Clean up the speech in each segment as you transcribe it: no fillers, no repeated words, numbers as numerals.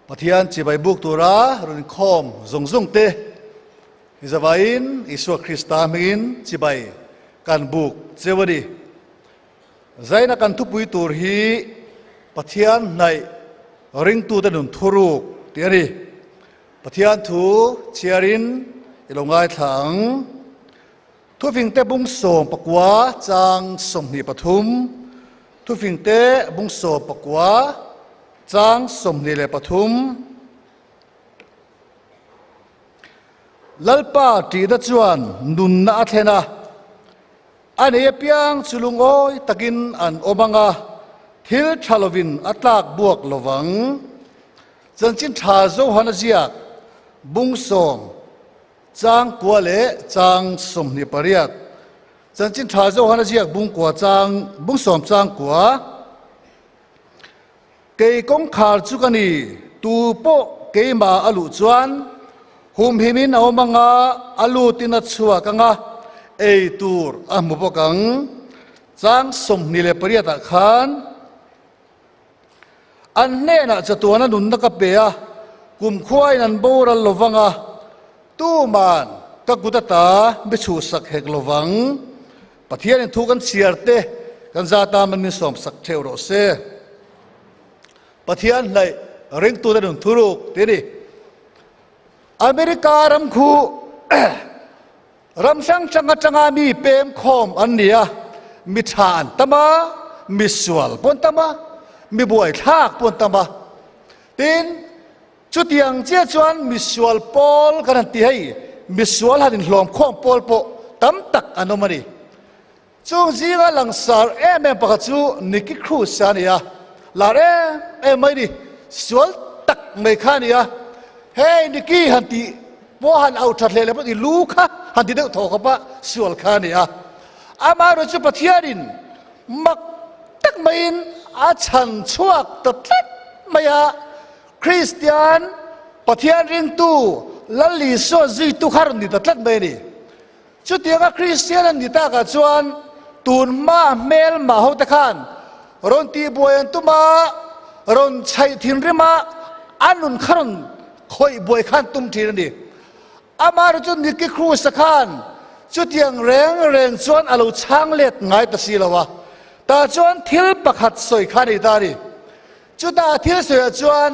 Pathian chibai buk tura rawn inkhawm zawng zawng te i zavaiin Isua Krista hmingin chibai kan buk cheu a ni. Zaina kan thupui tur hi Pathian hnaih ringtute nun thuruk tih a ni. Pathian thu chhiarin i lo ngaithla ang. Thufingte bung 19 chang 23 Thufingte bung 19 chang 23 Lalpa ṭihna chuan nunna a thlen a, a nei apiang chu lungawi takin an awm ang a, thil ṭha lovin a tlak buak lo vang. Chanchin ṭha Johana ziak bung 10 Chang kua leh chang 28. Chanchin tha Johan a ziak bung kua chang bung 10 chang kua. Kei kawngkhar chu ka ni, tu pawh keimah a luh chuan humhimin a awm anga a lutin a chhuak anga ei tur a hmu bawk ang. Chang 28 ah khan An hnenah chatuana nunna ka pe a, kumkhuain an boral lo vang a, tuman ka kut ata mi chhuhsak hek lo vang. Pathianin thu kan chhiar te kan zat a man min sawmsak theuh rawh se. Pathian hnaih ringtute nun thuruk tih a ni. America ram khu Ram hrang hrang atanga mi pem khawm an ni a, mi tha an tam a, mi sual pawh an tam a, mi buaithlak pawh an tam a. Tin, chutiang chiah chuan mi sual pawl kan han ti hei, mi sual han inhlawm khawm pawl pawh tam tak an awm a ni. Chung zinga langsar em em pakhat chu Nicky Cruz a ni a, lar em em mai ni, sual tak mai kha a ni a. Hei Nicky han tih pawh han auh that hle leh pawh i lu kha han ti deuh thaw khawp a, sual kha a ni a. Amaherawhchu chu Pathianin mak tak maiin a chhan chhuak ta tlat mai a, Kristian Pathian ringtu Lal Isua zuitu kha rawn ni ta tlat mai a ni. Chutianga Kristian an ni takah chuan tun hma hmelma hote khan rawn tihbuai an tum a, rawn chhaih thinrim a, a nun kha rawn khawih buai khan tum thin a ni. Amaherawhchu chu Nicky Cruz-a khan chutiang reng reng chuan a lo chhang let ngai ta si lo a, tah chuan thil pakhat sawi kha a ni ta a ni. Chutah thil sawiah chuan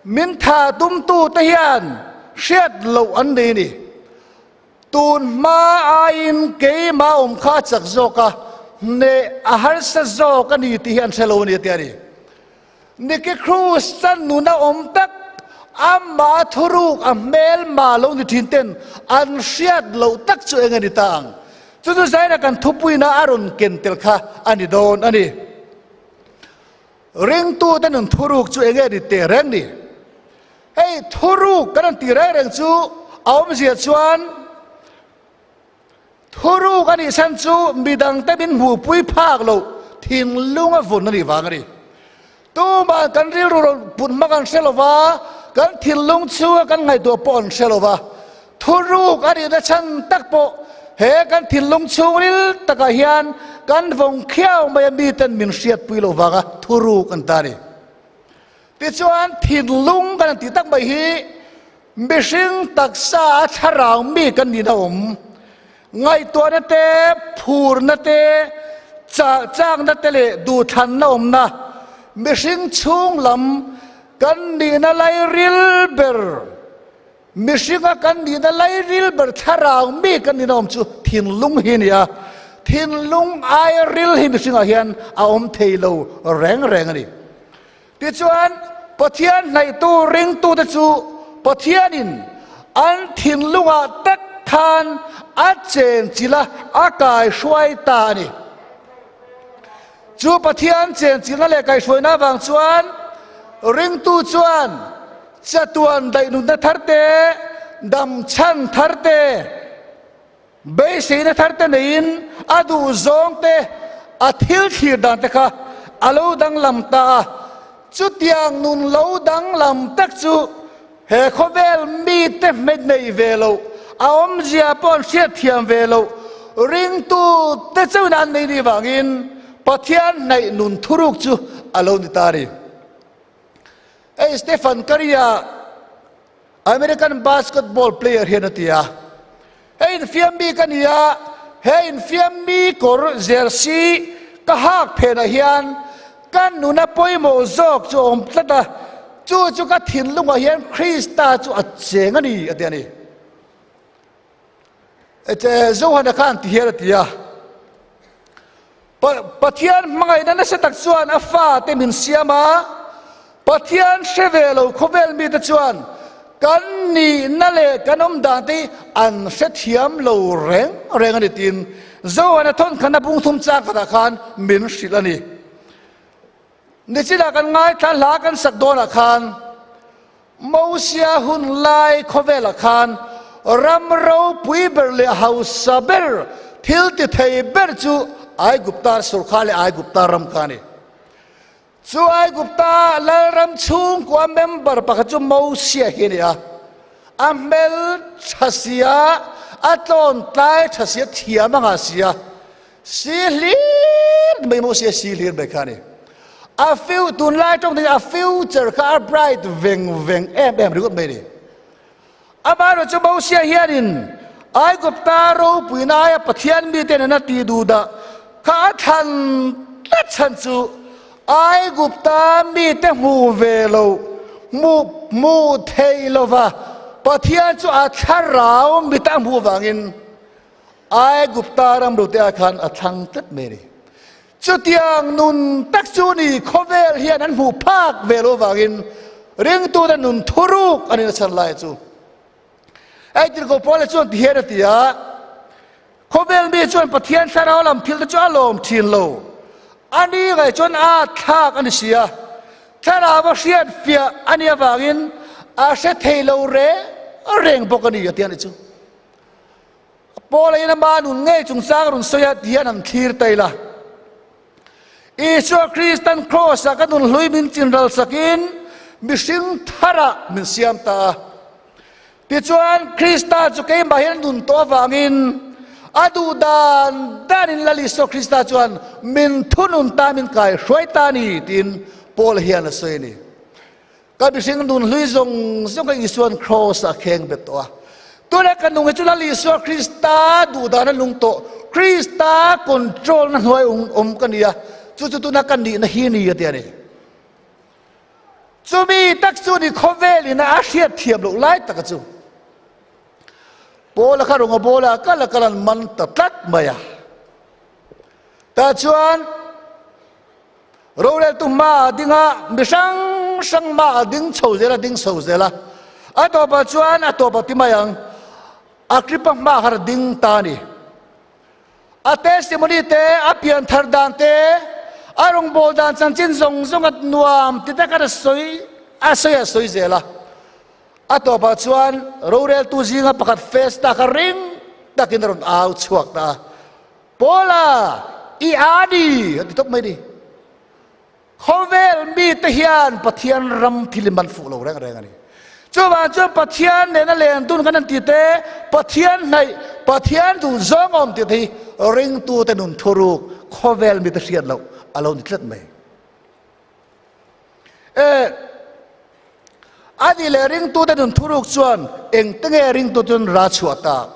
min tha tumtute hian hriat loh an nei a ni. Tun hma aiin keimah awm kha a chak zawk a, hneh a harsa zawk a ni tih hi an hre lo a ni a ti a ni. Nicky Cruz chan nuna awm tak, amah thuruk a hmelma lo ni thin ten an hriat loh tak chu eng a ni ta ang? Chu chu zaina kan thupuina a rawn ken tel kha a ni dawn a ni. Ringtute nun thuruk chu enge ni teh reng ni? Hei thuruk kan han tih reng reng chu a awmzia chuan thuruk a nih chhan chu midangte min hmuhpui phak loh thinlung a vun a nih vang a ni. Tumah kan rilru rawn put hma kan hre lo va, kan thinlung chhunga kan ngaihtuah pawh an hre lo va. Thuruk a nihna chhan tak pawh he kan thinlung chhungril takah hian kan vawng khiau mai a miten min hriatpui loh vanga thuruk an ta a ni. Tichuan, thinlung kan han tih tak mai hi mihring taksa a thlarau mi kan nih na awm. Ngaihtuahna te, phurna te, chakna te leh duhthlanna awmna mihring chhung lam kan nihna lairil ber, mihringa kan nihna lairil ber thlarau mi kan nihna awm chu thinlung hi a ni a. Thinlung airil hi mihringah hian a awm thei lo reng reng a ni. Tichuan, Pathian hnaihtu ringtute chu Pathianin an thinlungah tak khan a chenchilh a, a kaihruai ta a ni. Chu Pathian chenchilhna leh kaihruaina avang chuan ringtu chuan chatuan daihnunna thar te, damchhan thar te, Beiseina thar te neiin a duh zawng te, a thil thlir dan te kha a lo danglam ta a. Chutiang nun lo danglam tak chu he khawvel mite hmet nei ve loh, a awmzia pawh an hriatthiam ve loh, ringtu te chauhin an nei nih vangin Pathian hnaih nun thuruk chu a lo ni ta a ni. Hei. Hei Stephen Curry-a American basketball player hian a ti a, Hei infiam mi ka ni a, he infiam mi kawr jersey ka hak phenah hian ka nuna pawimawh zawk chu a awm tlat a, chu chu ka thinlungah hian Krista chu a cheng a ni, a ti a ni. Johana khan ti hian a ti a, Pathian hmangaihna nasa tak chuan a fate min siam a, Pathian hre ve lo khawvel mite chuan kan nihna leh kan awm dan te hi an hrethiam lo reng reng a ni tiin Johana thawnkhanna bungthum chang khatah khan min hrilh a ni. Nichinah kan ngaithla hla kan sak dawnah khan Mosia hun lai khawvelah khan ram ropui ber leh hausa ber, thil ti thei ber chu Aigupta sorkar leh Aigupta ram kha a ni. Chu Aigupta lalram chhungkua member pakhat chu Mosia hi a ni a. A hmel tha sia, a tlawn tlai tha sia, thiam a ngah sia. Si hlir mai Mosia si hlir mai kha a ni. A few tunlai tawng te a future kha a bright veng veng em em ringawt mai a ni. Amaherawhchu chu Mosia hianin Aigupta ropuina aia Pathian mite nena tih duh dah kha a thlan tlat chhan chu Aigupta mite hmu ve lo, hmu hmu thei lova Pathian chu a thlarau mita a hmuh avangin Aigupta ram rote ah khan a thlang tlat mai a ni. Chutiang nun tak chu ni khawvel hian an hmuh phak ve lo vangin ringtute nun thuruk a ni na chhan lai chu. Hei Tirhkoh Paula chuan ti hian a ti a, Khawvel mi chuan Pathian thlarau lam thil te chu a lawm thin lo. A ni ngaih chuan a thlak a ni si a, thlarau a hriat fiah a nih avangin a hre thei lo reng reng bawk a ni a ti a ni chu. Paula in ama nun ngei chungchang a rawn sawi a ti hian an thlir ta ila. Isua Kristan Kraws-ah ka nun hlui min chinral sakin mihring tharah min siam ta a. Tichuan, Krista chu keimah hian a nun tawh avangin a duh dan danin Lal Isua Krista chuan min thunun ta, min kaihruai ta a ni tiin Paula hian a sawi a ni. Ka mihring nun hlui zawng zawng kha Isua'n Kraws ah a kheng bet tawh a. Tunah ka nung hi chu Lal Isua Krista duhdan a nung tawh, Krista control na hnuai awm ka ni a, chu chu tuna ka nihna hi ni a ti a ni. Chumi tak chu ni khawvel ina a hriat thiam loh lai taka chu. Paula kha rawnga bawla kal a kal an man ta tlat mai a. Tah chuan Roreltu hma a ding a, mi hrang hrang hma a ding chho zel a, ding chho zel a. A tawpah chuan a tawp a ti mai ang, Agrippa hma khan a ding ta a ni. A testimony te, a pian thar dan te, a rawngbâwl dan chanchin zawng zawng a nuam ti tak khan a sawi a sawi a sawi zel a. A tawpah chuan roreltu zinga pakhat Festa kha ring takin a rawn au chhuak ta a. Paula, I a ni, a ti tawp mai ni. Khawvel mite hian Pathian ram thil hi man fuh lo reng reng a ni. Chuvang chuan Pathian nena len dun kan han ti te, Pathian hnaih, Pathian duh zawng awm tih te hi ringtute nun thuruk khawvel mite hriat loh a lo ni tlat mai. E, a ni leh ringtute nun thuruk chuan engte nge ringtu chuan ra chhuah tak?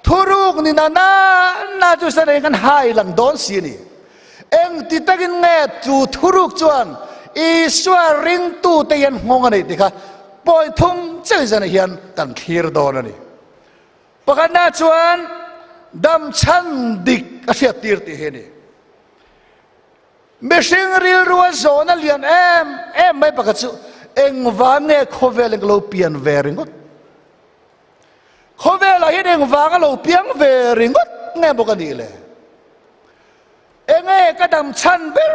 Thuruk ni na na na chu san eng kan hai lang dawn si a ni. Eng ti takin nge chu thuruk chuan Isua ringtute hian nghawng a neih tih kha point thum chiah zan ah hian kan thlir dawn a ni. Pakhatna chuan dam chhan dik a hriat tir tih hi a ni. Mihring rilrua zawhna lian em em mai pakhat chu engvang nge khawvel in ka lo pian ve ringawt? Khawvelah hian engvang a lo piang ve ringawt nge maw ka nih le? Enge ka dam chhan ber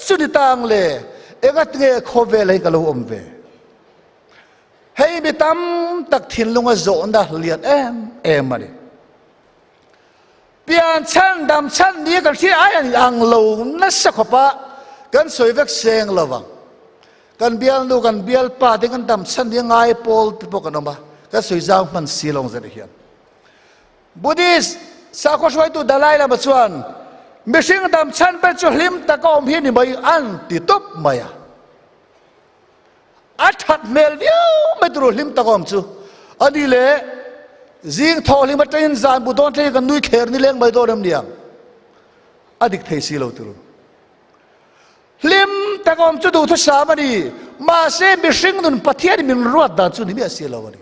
chu ni tang le? Engat nge khawvelah hian ka lo awm ve? Hei mi tam tak thinlunga zawhna lian em em a ni. Pian chhan dam chhan ni kan hria ai an ang lo nasa khawp a, kan sawi vek seng lo vang. Kan bialnu kan bialpa te kan dam chhan ni ngai pawl te pawh kan awm a, kan sawi zau hman si lo ang zet hian. Buddhist sakhaw hruaitu Dalai Lama chuan mihring dam chhan ber chu hlim taka awm hi ni mai an ti tawp mai a. that hmel viau mai tur hlim tak awm chu. Ani leh zing thawh hlim atangin zan bu dawn thlengin kan nui thler ni leng mai dawn em niang? A dik thei si lo tur. Hlim tak awm chu duhthusam a ni. Mahse mihring nun Pathian min ruat dan chu ni miah si lo a ni.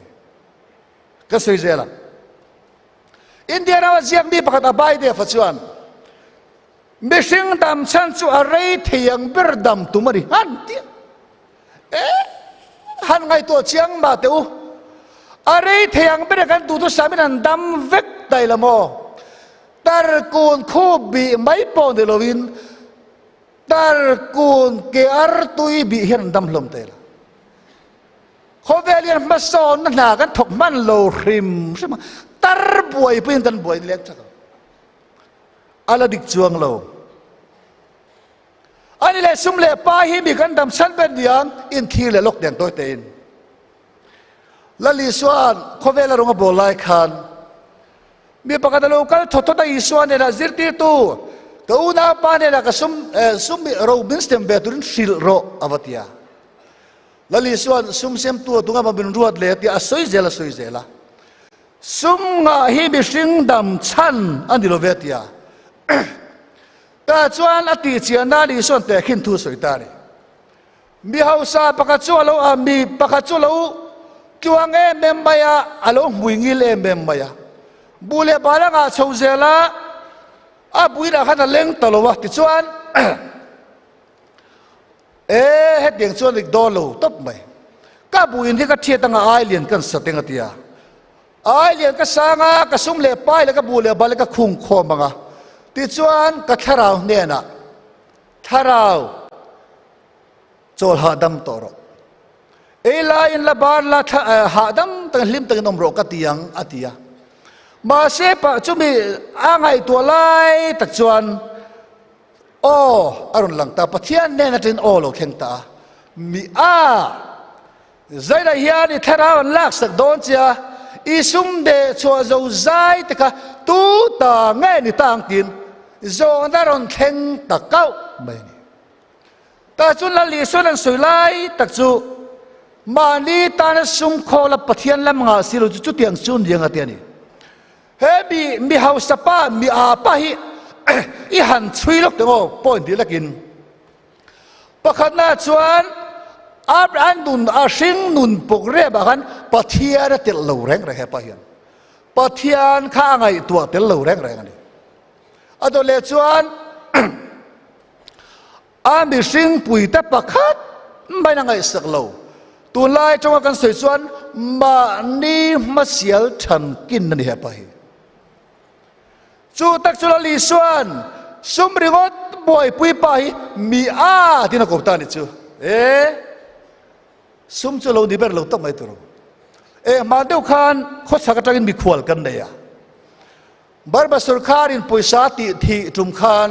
Ka sawi zel ang. India rama ziak mi pakhat Abai Dev-a chuan mihring dam chhan chu a rei thei ang ber dam tum a ni han ti a. E han ngaihtuah chiang mah teh u. A rei thei ang ber kan duhthusam in an dam vek ta ila maw? Tarkun khup bih mai pawh ni loin Tarkun ke artui bih hian an dam hlawm ta ila. Khawvel hian hmasawnna hna kan thawk hman lo hrim hrim a, tar buai pawhin kan buai leng thak ang. A la dik chuang lo. Ani leh sum leh pa hi mi kan dam chhan ber niang inthir leh lawk deng tawi tein. Lal Isua'n khawvel a rawng a bawl lai khan Mi pakhat a lo kal thawt thawt a, Isua hnenah, Zirtirtu, ka unaupa hnenah ka sum, sum ro min sem ve turin hrilh rawh, a va ti a. Lal Isua'n sum semtu a tunga min ruat leh tih a sawi zel a sawi zel a. Sum ngah hi mihring dam chhan a ni lo ve a ti a. Tah chuan a tih chian nan Isua'n tehkhin thu a sawi ta a ni. Mi hausa pakhat chu a lo a, mi pakhat chu a lo tluang em em mai a, a lo hmui ngil em em mai a. Bu leh bal a ngah chho zel a, a buinah khan a leng ta lo a, tichuan e hetiang chuan dik dawn lo tawp mai. Ka buin hi ka thiat anga ai lian kan sa teng a ti a. Ai lian ka sang a, ka sum leh pai leh ka bu leh bal ka khung khawm ang a, tichuan ka thlarau hnenah Thlarau chawl hahdam tawh rawh. Ei laiin la bar la hahdam takin hlim takin awm rawh ka ti ang a ti a. Mahse pah chumi a ngaihtuah lai tak chuan aw a rawn lang ta, Pathian hnen atangin aw lo thleng ta a, Mi a Zainah hian i thlarau an laksak dawn che a, i sum deh chhuah zo zai te kha tu ta nge ni ta ang tiin zawhna rawn thleng ta kauh mai a ni. Tah chuan Lal Isuan an sawi lai tak chu mahni tana sum khawl a Pathian lam ngah si lo chu chutiang chu ni ang a ti a ni. He mi mi hausa pa mi aa pa hi i han chhui lawk teh maw point tih lakin. Pakhatna chuan an nun a hring nun puk rem ah khan Pathian a telh lo reng reng hepa hian. Pathian kha a ngaihtuah tel lo reng reng a ni. A dawt leh chuan a mihring puite pakhat maiin a ngaihsak lo. Tunlai atanga kan sawi chuan mahni hmasial than kin a ni hepa hi. Chu tak chu Lal Isua'n sum ringawt buaipui pa hi mi a tiin a ko ta a ni chu. E, sum chu lo ni ber lo tak mai tur. E, hman deuh khan khawchhak atangin mikhual kan nei a. Burma sorkarin pawisa tih thih tum khan,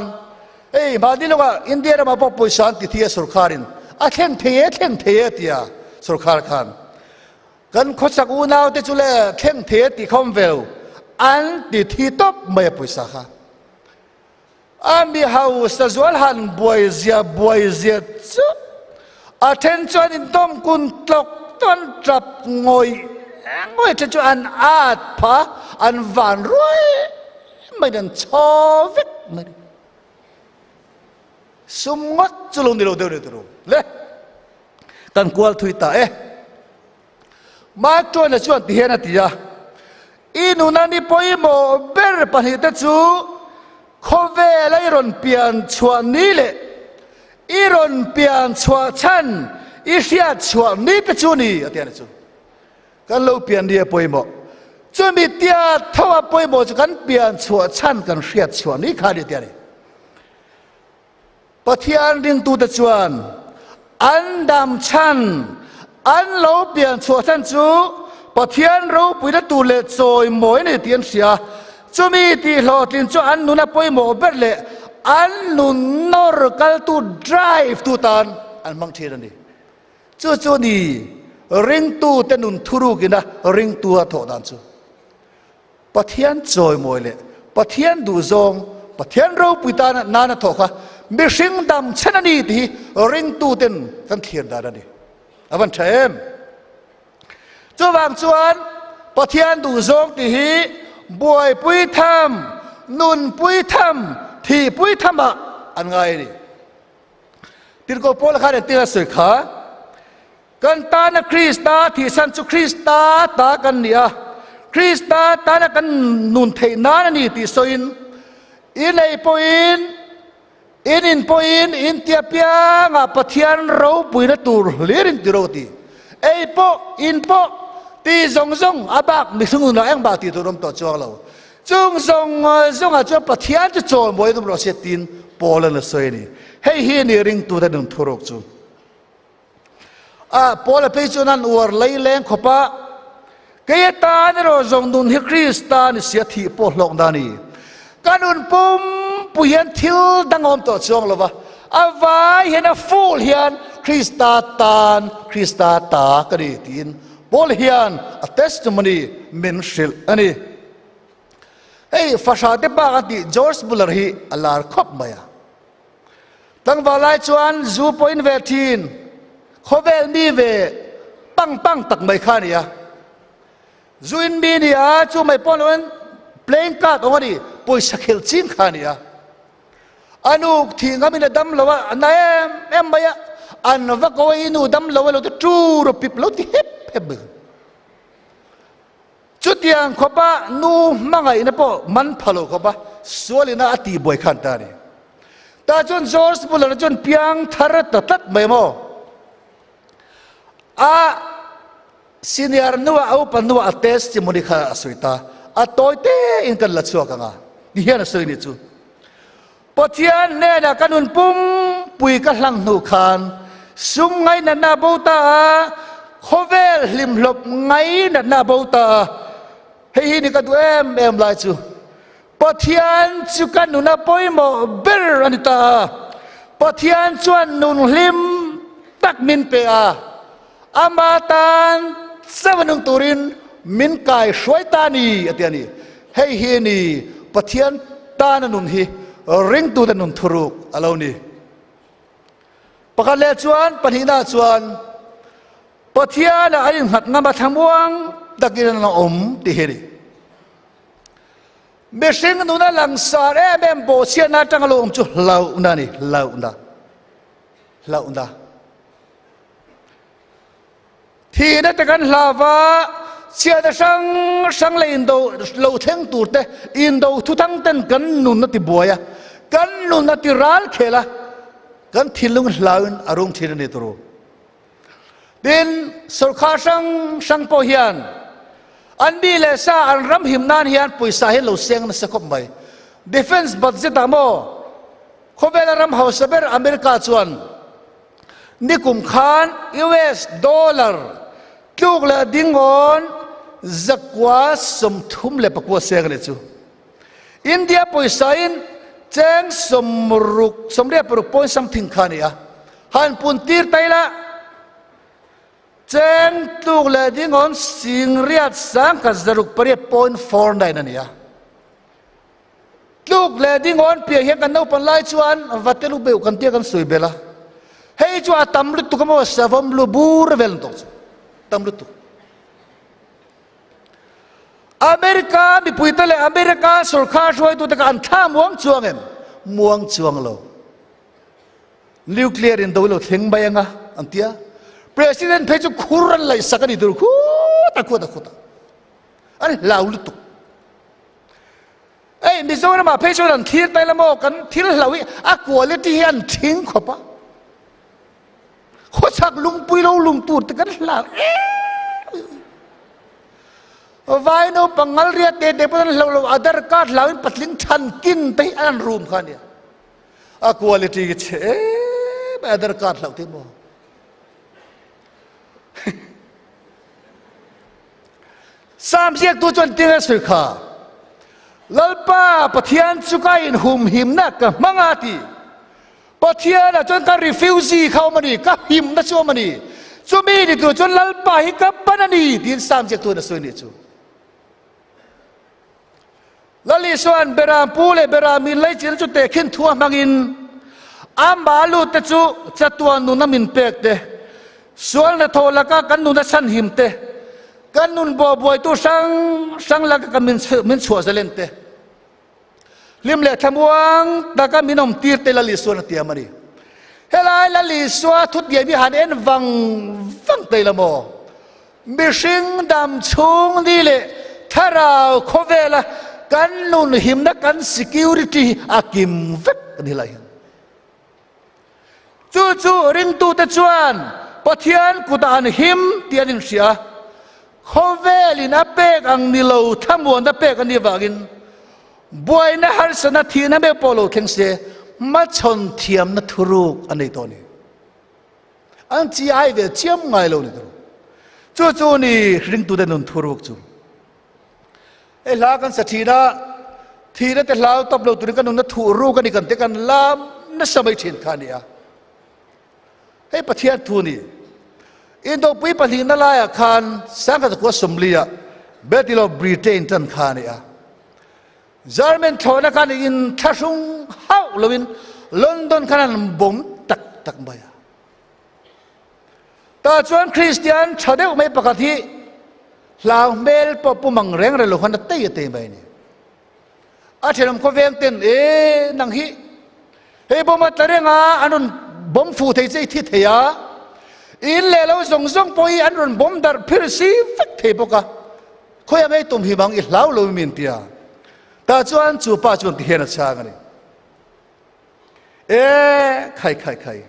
hei hmani lawkah India ramah pawh pawisa an ti thi a sorkarin, a thleng thei e, thleng thei e tia sorkar khan. Kan khawchak unaute chu le thleng thei a ti khawm ve lo, an ti thi tawp mai a pawisa kha. A mi hausa zual han buai zia buai zia chu a then chuan indawm kun tlawk chuan tap ngawih ngawih then chu an at pha an van ruai maiin an chhaw vek mai. Sum ngawt chu lo ni lo deuh ni turu le. Kan kual thui ta e. Mark Twain-a chuan ti hian a ti a, I nuna ni pawimawh ber pahnihte chu khawvela i rawn pian chhuah ni leh i rawn pian chhuah chhan i hriat chhuah ni te chu ni, a ti a ni chu. Kan lo pian ni a pawimawh. Chumi tia tho a pawimawh chu kan pian chhuah chhan kan hriat chhuah ni kha a ni, a ti a ni. Pathian ringtute chuan an dam chhan, an lo pian chhuah chhan chu Pathian ropuina tur leh chawimawi a ni tih an hria. Chumi tih hlawhtlin chu an nuna pawimawh ber leh an nun nawr kaltu, drive tu tan an hmang thin a ni. Chu chu ni ringtute nun thurukina ringtu a thawh dan chu. Pathian chawimawi leh Pathian duhzawng, Pathian ropui tana nana thawh kha mihring dam chhen a ni tih hi ringtuten kan thlir dan a ni. A van tha em? Chuvang chuan Pathian duhzawng tih hi buaipui tham, nunpui tham, thihpui thamah an ngai a ni. Tirhkoh Paula khan engtin a sawi kha? Kan tana Krista thihsan chu Krista ta kan ni a, Krista tana kan nun theih nan a ni tih sawiin, i nei pawhin, in in pawhin in ti apiangah Pathian ropuina tur hlir in ti ro ti. Ei pawh, in pawh, ti zawng zawng a bak mihring nunah engmah tih tur awm tawh chuang lo. Chung zawng zawngah chuan Pathian chu chawimawi a tum rawh se tiin Paula'n a sawi a ni. Hei hi a ni ringtute nun thuruk chu. A Paula phei chuan an uar lei leng khawp a, Kei atan erawh zawng nun hi Krista ni sia thih pawh hlawk na a ni. Ka nun pumpui hian thil dang a awm tawh chuang lo va, a vai hian a full hian Krista tan Krista ta ka ni tiin Paul hian a testimony min hrilh a ni. Hei fahrah te bak a tih George Muller hi a lar khawp mai a. Tlangval lai chuan zu pawh in ve thin, khawvel mi ve pang pang tak mai kha a ni a. Zu in mi ni a, chu mai pawh loin playing card awng a ni, pawisa khel ching kha a ni a. A nu thih ngam in a dam lo a, a na em em mai a, an va ko a i nu dam lo a lo ti tu rawh pip lo ti hep hep mai. Chutiang khawpa nu hmangaihna pawh man pha lo khawpa sualina a tihbuai khan ta a ni. Tah chuan George Muller chuan piang thar ta tlat mai maw? A senior nua a upa nua a testimony kha a sawi ta. A tawi te in kan la chhuak ang a, ti hian a sawi ni chu. Pathian hnenah ka nun pumpui ka hlang hnu khan sum ngainatna a bo ta a, khawvel hlimhlawp ngainatna a bo ta a. Hei hi ni ka duh em em lai chu Pathian chu ka nuna pawimawh ber a ni ta a. Pathian chuan nun hlim tak min pe a, ama tan chauh a nung turin min kai hruai ta a ni a ti a ni. Hei hi a ni Pathian tana nun hi ringtute nun thuruk a lo ni. Pakhat leh chuan pahnihna chuan Pathianah an innghat ngam a thlamuang takin an awm tih hi a ni. Mihring nuna langsar em em bawhchhiatna atanga lo awm chu hlauhna a ni, hlauhna, hlauhna. Thihna te kan hlau va, chhiatna hrang hrang leh indo lo thleng tur te, indo thuthang ten kan nun a ti buai a, kan nun a ti ral khel a, kan thinlung hlauin a rum thin a ni turu. Tin, sorkar hrang hrang pawh hian an mi leh sa an ram him nan hian pawisa hi lo seng nasa khawp mai. Defence budget ah maw khawvela ram hausa ber America chuan Nikum khan US dollar tluk leh dingawn 934 seng a ni chu. India pawisa in cheng sawmruk 86 point something kha a ni a. Han pun tir ta ila cheng tluk leh dingawn singriat sangkhat 608 point 49 a ni a. Tluk leh dingawn piah hian kan naupan lai chuan Vatelu beuh kan tia kan sawi belh a. Hei chu a tam lutuk a maw savawm lu bur vel an tawk chu. Tam lutuk. America mipuite leh America sorkar hruaitute kha an thla muang chuang em? Muang chuang lo. Nuclear in do lo thleng mai anga an tia. President phei chu khur an laihsak a ni tur khuta khuta khuta. An hlau lutuk. Ei Mizoram ah phei chuan an thlir tai la maw kan thil hlo hi a quality hi an thing khawp a khawchhak lungpui lo lung tur te kan hlau em vai naupang ngal riat te te pawh an hlo lo adhar card hlau in patling than kin te hi an rum kha ania a quality hi chhe em adhar card hlau te maw Sam ziaktu chuan tin a sawi kha, Lalpa Pathian chu ka inhumhimna ka hmang a ti. Pathianah chuan ka refugee kha awm a ni, ka himna chu awm a ni. Chumi ni tur chuan Lalpa hi ka pan a ni tiin Sam ziaktu in a sawi nih chu. Lal Isua'n Beram pu leh Beram in leichil chu tehkhin thu a hmangin amah lut te chu chatuan nun a min pek te. Sual hnathawh laka kan nun a chhanhim te, kan nun bawhbuaitu hrang hrang laka kan min chhuah zalen te, hlim leh thlamuang taka min awm tir te Lal Isuan a tiam a ni. Helai Lal Isua thutdiam hi han en vang vang thei la maw? Mihring dam chhung ni leh thlarau khawvela kan nun himna kan security hi a kim vek a ni lai hian. Chu chu ringtute chuan Pathian kutah an him tih an inhria a, khawvelin a pek ang ni lo thlamuanna pek a nih avangin buaina harsatna thihna mek pawh lo thleng se hmachhawn thiamna thuruk a nei tawh a ni. An chi ai ve chiam ngai lo ni tur. Chu chu ni ringtute nun thuruk chu. Hei hla kan sa thin a, thihna te hlau tawp lo turin ka nunna thuh ruk a ni kan te kan lam nasa mai thin kha a ni a. Hei Pathian thu a ni. Indopui pahnihna laiah khan sangkhat khua sawmliah Battle of Britain tan kha a ni a. German thlawhna khan in thlahrung hauh loin London khan an bawm tak tak mai a. Tah chuan Kristian tha deuh mai pakhat hi hlau hmel pawh pu mang reng reng lo khan a tei a tei mai a ni. A thenawm khawveng ten e nang hi hei bawm a tla reng a an rawn bawm fuh thei che i thi thei a in leh lo zawng zawng pawh hi an rawn bawm darh phir si vek thei bawk a khawi ang ei tum hi mang i hlau lo min tia tah chuan chu pa chuan ti hian a chhang a ni. E khai khai khai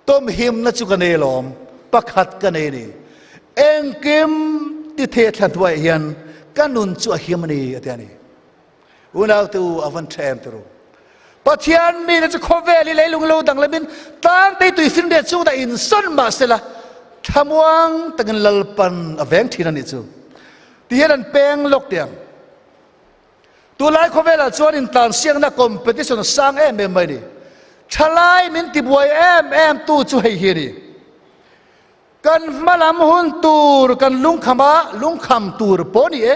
tom himna chu ka nei lawm pakhat ka nei ni engkim ti the thla hnuai hian ka nun chu a him ani a ti ani unau te u avan tha em turu Pathian mi te chu khawvel hi leilung lo danglamin tlang te tui finriat chung dah in sawn mah sela thlamuang takin Lalpan a veng thin ani chu ti hian an peng lawk tiang Tunlai khawvelah chuan intlansiakna competition a sang em em mai a ni. Thalai min tibuai em em tu chu hei hi a ni. Kan hmalam hun tur kan lungkham a, lungkham tur pawh a ni e.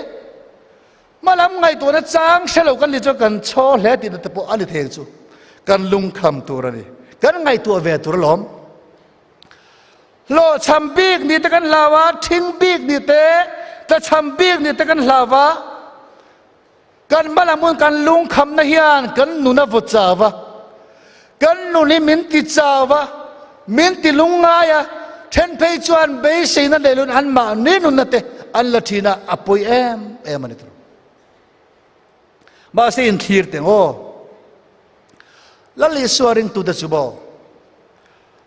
Hmalam ngaihtuahna chang hre lo kan ni chuan kan chhaw hle tihna te pawh a ni thei ang chu. Kan lungkham tur a ni. Kan ngaihtuah ve tur alawm. Hlawhchham bik nih te kan hlau a, ṭhing bik nih te, tlachham bik nih te kan hlau a. Kan hmalam hun kan lungkhamna hian kan nun a vaw chau a, kan nun hi min ti chau a, min ti lungngai a, ṭhen phei chuan beiseina nei loin anmahni nunna te an la ṭhin a, a pawi em em a ni tur. Mahse inthlir teng aw. Lal Isua ringtute chu maw?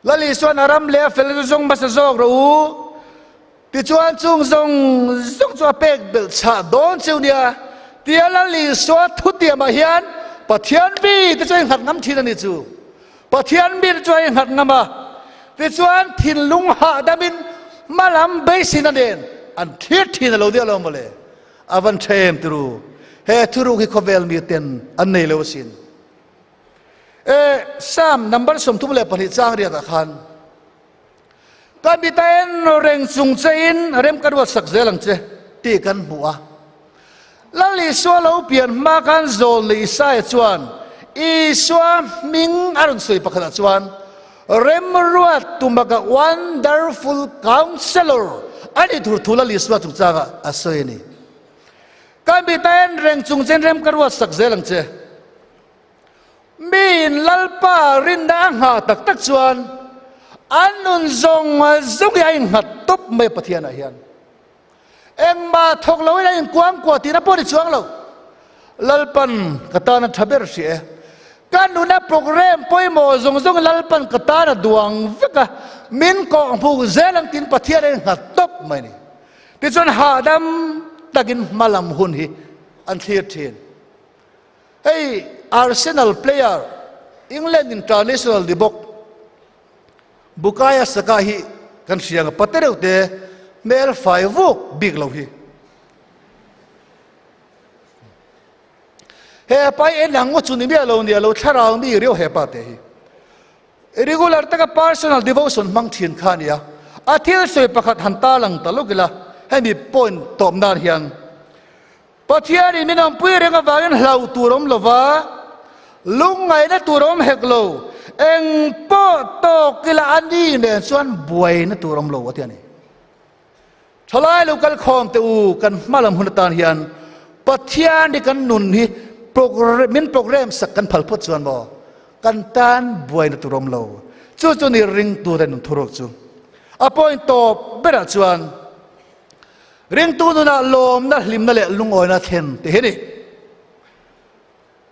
Lal Isuan a ram leh a fel chu zawng hmasa zawk rawh u. Tichuan chung zawng zawng chu a pek belh chhah dawn cheu nia. Tia Lal Isua thutiamah hian Pathian mi te chu a innghat ngam thin a ni chu. Pathian mi te chu a innghat ngam a. Tichuan thinlung hahdamin hmalam beiseina nen an thlir thin a lo nia lo mawle. A van tha em turu. He thuruk hi khawvel mi ten an nei lo asin. E Psalm number 32 chang riatah khan ka mita en reng chung che in rem ka ruat sak zel ang che tih kan hmu a. Lal Isua lo pian hma khan zawl leh Isaia chuan Isua hming a rawn sawi pakhatah chuan Remruat tumaka Wonderful Counselor a nih tur thu Lal Isua chungchangah a sawi a ni. Ka mita en reng chung chen rem ka ruat sak zel ang che. Miin Lalpa rinna a nghah tak tak chuan an nun zawng zawng hi a innghat tawp mai Pathianah hian. Engmah thawk loin a inkuangkuah tihna pawh ni chuang lo. Lalpan ka tan a tha ber hria e. Ka nuna program pawimawh zawng zawng Lalpan ka tan a duang vek a, min kawh hmuh zel ang tiin Pathian a innghat tawp mai a ni. Tichuan hahdam takin hmalam hun hi an thlir thin. Hei Arsenal player, England international ni bawk Bukayo Saka hi kan hria ang a, pate reuh te hmel fai vuk bik lo hi. He pa hi en ang ngawt chu ni miah lo nia lo thlarau mi riau he pa te hi. Regular taka personal devotion hmang thin kha a nia. A thil sawi pakhat han tarlang ta lawk ila hemi point tawp nan hian Pathianin min awmpui reng avangin hlauh tur awm lova, lungngaihna tur awm hek lo. Eng pawh tawk ila a ni nen chuan buaina tur awm lo a ti a ni. Thalai lo kal khawm teh u, kan hma lam hun atan hian Pathian hi kan nun hi min program sak kan phal phawt chuan maw kan tan buaina tur awm lo. Chu chu ni ringtu te nun thuruk chu. A point tawp berah chuan ringtu nunah lawmna, hlimna leh lungawina thlen te hi a ni.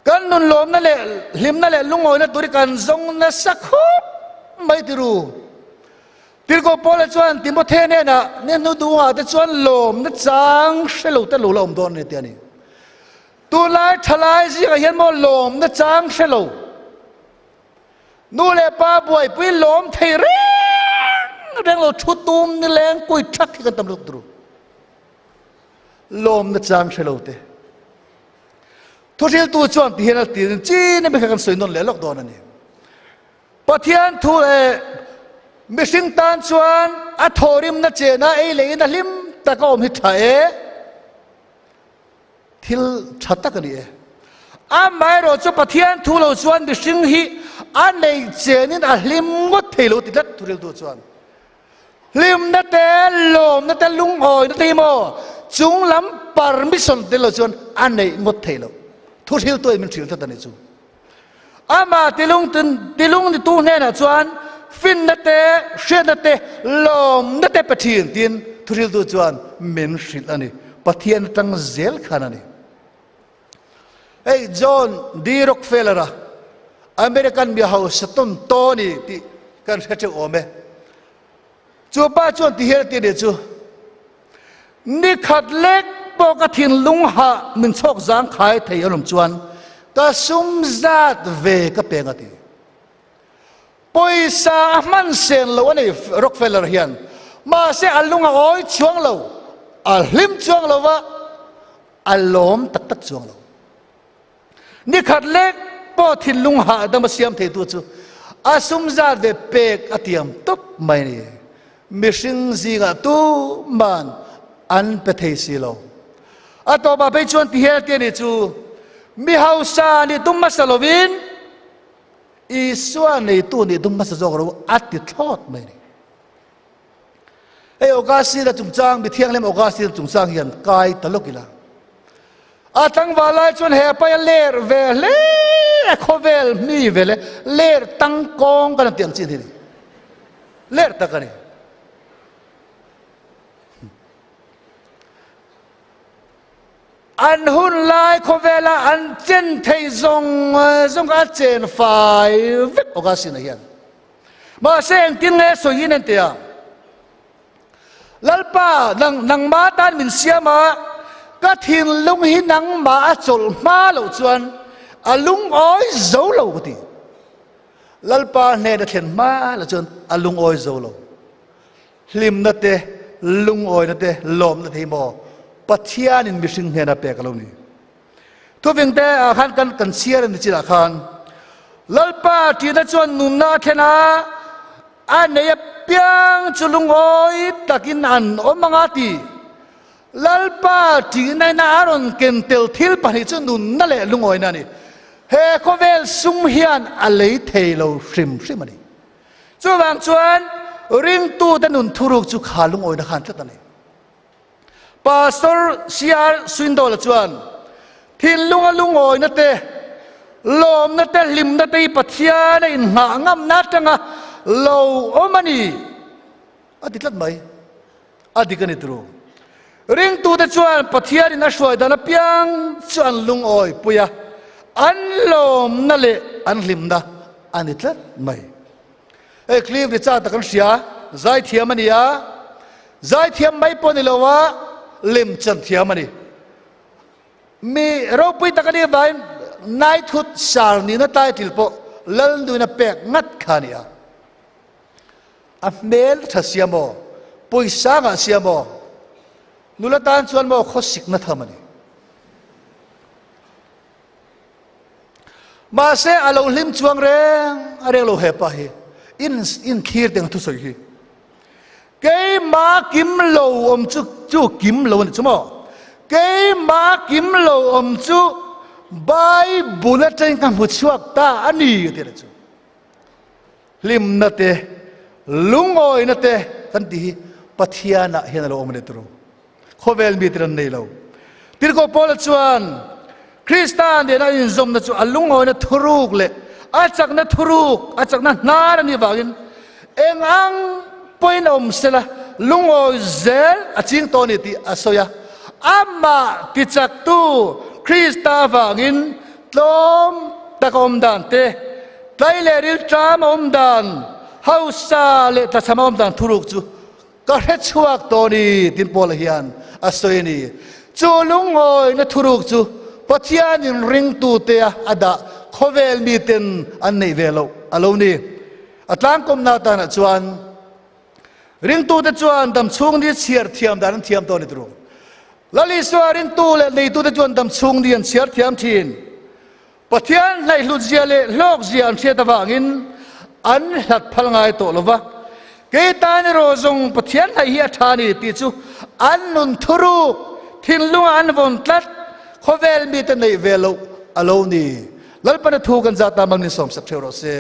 Kan nun lawmna leh hlimna leh lungawina tur hi kan zawng nasa khawp mai ti ru. Tirhkoh Paula chuan Timothe hnenah, Ni hnu duhah te chuan lawmna chang hre lo te lo la awm dawn a ni ti a ni. Tunlai thalai zingah hian maw lawmna chang hre lo, nu leh pa buaipui lawm thei reng reng lo thu tum nileng kui thak hi kan tam lutuk ti ru. Lawmna chang hre lo te. Thuhriltu chuan ti hian a ti chin emaw kha kan sawi nawn leh lawk dawn a ni. Pathian thu leh mihring tan chuan a thawhrimna chena ei leh in a hlim taka awm hi tha e, thil tha tak a ni e. Amaherawh chu Pathian thu lo chuan mihring hi a nei chenin a hlim ngawt thei lo ti tlat thuhriltu chuan. Hlimna te, lawmna te, lungawina te hi maw chung lam permission tel lo chuan a neih ngawt thei lo. Thu hriltu in min hrilh tlat a ni chu. Amah tilung tilung nitu hnenah chuan finna te, hriatna te, lawmna te pe thin tiin thu hriltu chuan min hrilh a ni. Pathian atang zel khan a ni. Hei John D. Rockefeller-a American mi hausa tawn tawn i tih kan hre teuh awm e. Chu pa chuan ti hian a ti a nih chu, Ni khat lek pawh ka thinlung hah min chhawk zang khai thei alawm chuan ka sum zat ve ka peng a ti. Pawisa a hman sen lo a ni Rockefeller hian. Mahse a lung a awi chuang lo, a hlim chuang lo va, a lawm tak tak chuang lo. Ni khat lek pawh thinlung hahdam a siam theitu chu a sum zat ve pek a tiam tawp mai a ni. Mihring zingah tuman an pe thei si lo. A tawpah phei chuan ti hian a ti a nih chu, Mi hausa nih tum hmasa lovin Isua neitu nih tum hmasa zawk ro a ti thlawt mai a ni. Hei Augustine-a chungchang, mi thianghlim Augustine chungchang hian kai ta lawk ila. A tlangval lai chuan he paia ler ve hle a khawvel mi ve le ler tangkawng kan tih ang chi a ni. Ler tak a ni. An hun lai khawvela an chen thei zawng zawng a chen fai vek Augustine-a hian. Mahse engtin nge sawiin an ti a, Lalpa, nang nangma tan min siam a, ka thinlung hi nangmah a chawlh hma loh chuan a lungawi zo lo ka ti. Lalpa hnen a thlen hma loh chuan a lungawi zo lo. Hlimna te, lungawina te, lawmna te hi maw Pathianin mihring hnena pek a lo ni. Thuving te ah khan kan kan chhiar a ni chinah khan Lalpa ṭihna chuan nunna a thlen a, a nei apiang chu lungawi takin an awm ang a ti. Lalpa ṭihna ina a rawn ken tel thil pahnih chu nunna leh lungawina a ni. He khawvel sum hian a lei thei lo hrim hrim a ni. Chuvang chuan ringtute nun thuruk chu kha lungawina khan tlat a ni. Pastor CR Swindoll-a chuan, Thinlunga lungawina te, lawmna te, hlimna te hi Pathian a inngah ngamna atanga lo awm a ni, a ti tlat mai. A dik a ni turu. Ringtute chuan Pathianin a hruai dan apiang chu an lungawi pui a, an lawmna leh an hlimna a ni tlat mai. Hei Clive Richard-a kan hria, zaithiam a ni a, Zaithiam mai pawh ni lo a, lemchan thiam a ni. Mi ropui tak a nih avangin Knighthood sar nihna title pawh Lalnuina pek ngat kha a ni a. A hmel tha sia maw, pawisa ngah sia maw, nula tan chuan maw khawsikna tham a ni. Mahse a lo hlim chuang reng a reng lo hepa hi, in in thlir teng thusawi hi. Keimah kim lo awm chu chu kim lo a ni chu maw? Keimah kim lo awm chu Bible atangin ka hmu chhuak ta a ni a ti leh chu. Hlimna te, lungawina te kan tih hi Pathianah hian a lo awm a ni turu. Khawvel mi ten an nei lo. Tirhkoh Paula chuan Krista nena an inzawmna chu a lungawina thuruk leh a chakna thuruk, a chakna hnar a nih vangin eng ang pawhin a awm sela lungawi zel a ching tawh a ni tih a sawi a. Amah tichaktu Krista avangin tlawm tak a awm dan te, tlai leh rilṭam a awm dan, hausa leh tlachham a awm dan thuruk chu Ka hre chhuak tawh ni, tin Paula hian a sawi a ni. Chu lungawina thuruk chu Pathianin ringtute a a dah khawvel miten an neih ve loh a lo ni. A tlangkawmna atanah chuan ringtute chuan damchhung ni chhiar thiam dan an thiam tawh a ni turu. Lal Isua ringtu leh neitute chuan damchhung ni an chhiar thiam thin. Pathian hnaihhlutzia leh hlawkzia an hriat avangin an hlat phal ngai tawh lo va, Kei tan erawh zawng Pathian hnaih hi a tha a ni tih chu an nun thuruk thinlungah an vawn tlat, khawvel mite neih ve loh a lo ni. Lalpana thu kan zat ta mal min sawmsak theuh rawh se.